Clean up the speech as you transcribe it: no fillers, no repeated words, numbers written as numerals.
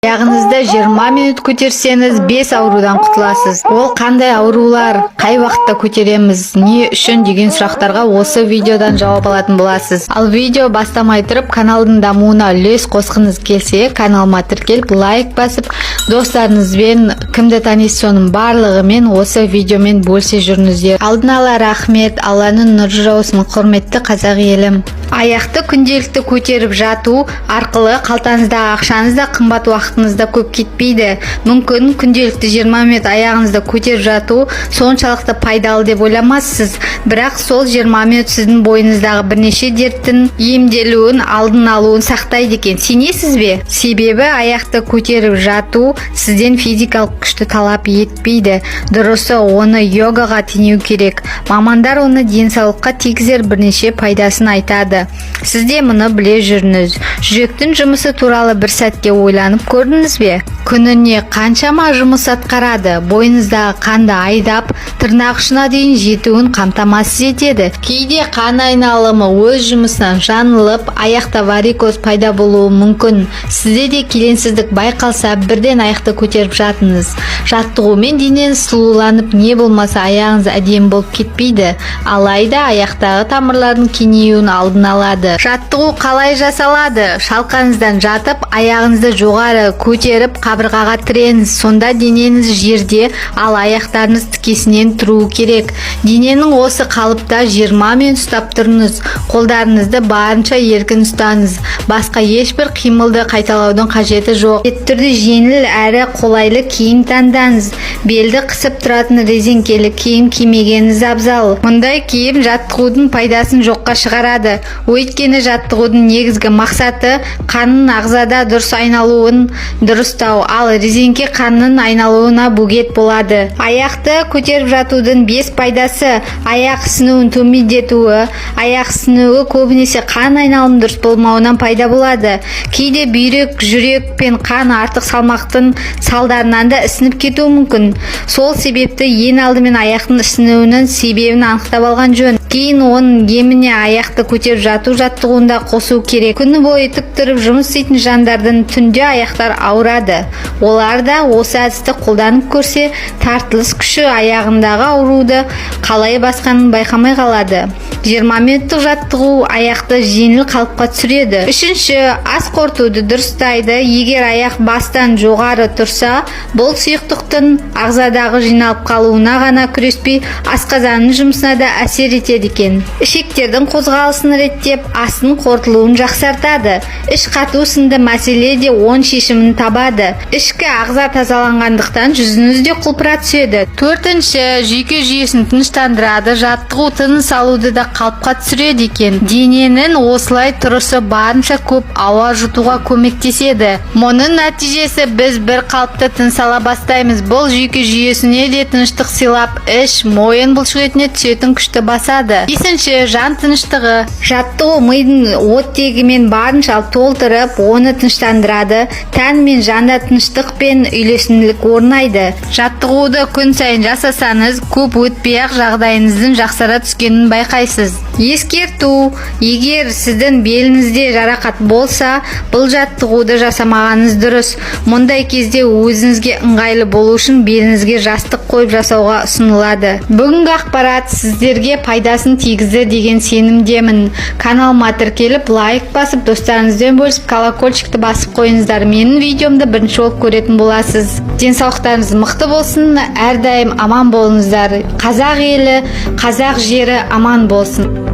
Аяғыңызды 20 минут көтерсеңіз, 5 аурудан құтыласыз. Ол қандай аурулар, қай уақытта көтереміз, не үшін деген сұрақтарға осы видеодан жауап алатын боласыз. Ал видео бастамай тұрып, каналдың дамуына үлес қосқыңыз келсе, каналыма тіркеліп, лайк басып, достарыңызбен, кімді танисыз, соның барлығымен осы видеомен бөлісе жүріңіздер. Алдын ала рахмет, Алланың нұры жаусын, құрметті қазақ елім. Аяқты күнделікті көтеріп жату арқылы қалтаңыздағы ақшаңыз да, қымбат уақытыңыз да көп кетпейді. Мүмкін, күнделікті 20 минут аяғыңызды көтеріп жату соншалықты пайдалы деп ойламассыз, бірақ сол 20 минут сіздің бойыңыздағы бірнеше дерттің емделуін, алдын алуын сақтайды екен. Сенесіз бе? Себебі аяқты көтеріп жату сізден физикалық күшті талап етпейді. Дұрысы, оны йогаға теңеу керек. Мамандар оны денсаулыққа тигізер бірнеше пайдасын айтады. Сіз де мұны біле жүріңіз. Жүректің жұмысы туралы бір сәтке ойланып көрдіңіз бе? Күніне қаншама жұмыс атқарады: бойыңыздағы қанды айдап, тырнақ ұшына дейін жетуін қамтамасыз етеді. Кейде қан айналымы өз жұмысынан жаңылып, аяқта варикоз пайда болуы мүмкін. Сізде де келеңсіздік байқалса, бірден аяқты көтеріп жатыңыз. Жаттығумен денеңіз сұлуланып, не болмаса аяғыңыз әдемі болып кетпейді, алайда аяқтағы тамырлардың кеңеюін алдын алады. Жаттығу қалай жасалады? Шалқаңыздан жатып, аяғыңызды жоғары көтеріп, қабырғаға тіреңіз. Сонда денеңіз жерде, ал аяқтарыңыз тікесінен тұруы керек. Дененің осы қалыпта 20 минут ұстап тұрыңыз. Қолдарыңызды барынша еркін ұстаңыз, басқа ешбір қимылды қайталаудың қажеті жоқ. Міндетті түрде жеңіл әрі қолайлы киім таңдаңыз. Белді қысып тұратын резеңкелі киім кимегеніңіз абзал. Мұндай киім жаттығудың пайдасын жоққа шығарады, өйткені жаттығудың негізгі мақсаты – қанның ағзада дұрыс айналуын дұрыстау, ал резеңке қанның айналуына бөгет болады. Аяқты көтеріп жатудың бес пайдасы. Аяқ ісінуін төмендетуі. Аяқ ісінуі көбінесе қан айналымы дұрыс болмауынан пайда болады. Кейде бүйрек, жүрек пен қан артық салмақтың салдарынан да ісініп кетуі мүмкін. Сол себепті ең алдымен аяқтың ісінуінің себебін анықтап алған жөн. Кейін оның еміне аяқты көтеріп жату жаттығуын да қосу керек. Күні бойы тік тұрып жұмыс істейтін жандардың түнде аяқтары ауырады. Олар да осы әдісті қолданып көрсе, тартылыс күші аяғындағы ауруды қалай басқанын байқамай қалады. 20 минуттық жаттығу аяқты жеңіл қалыпқа түсіреді. Үшінші, ас қорытуды дұрыстайды. Егер аяқ бастан жоғары тұрса, бұл сұйықтықтың ағзадағы жиналып қалуына ғана күреспей, асқазанның жұмысына да әсер етеді екен. Ішектердің қозғалысын реттеп, астың қорытылуын жақсартады. Іш қату сынды мәселе де оң шешімін табады. Ішкі ағза тазаланғандықтан, жүзіңіз де құлпыра түседі. Төртінші, жүйке жүйесін тыныштандырады. Жаттығу тыныс алуды да қалыпқа түсіреді екен. Дененің осылай тұрысы барынша көп ауа жұтуға көмектеседі. Мұның нәтижесі, біз бір қалыпты тыныс ала бастаймыз. Бұл жүйке жүйесіне де тыныштық сыйлап, іш, мойын бұлшықетіне түсетін күшті басады. Бесінші, жан тыныштығы. Жаттығу мидың оттегімен барынша толтырып, оны тыныштандырады. Тән мен жанда тыныштық пен үйлесімділік орнайды. Жаттығуды күн сайын жасасаңыз, көп өтпей-ақ жағдайыңыздың жақсара түскенін байқайсыз. Ескерту: егер сіздің беліңізде жарақат болса, бұл жаттығуды жасамағаныңыз дұрыс. Мұндай кезде өзіңізге ыңғайлы болу үшін беліңізге жастық қойып жасауға ұсынылады. Бүгінгі ақпарат сіздерге пайдасын тигізді деген сенімдемін. Каналыма тіркеліп, лайк басып, достарыңызбен бөлісіп, колокольчикті басып қойыңыздар. Менің видеомды бірінші болып көретін боласыз. Денсаулықтарыңыз мықты болсын, әрдайым аман болыңыздар. Қазақ елі, қазақ жері аман болсын.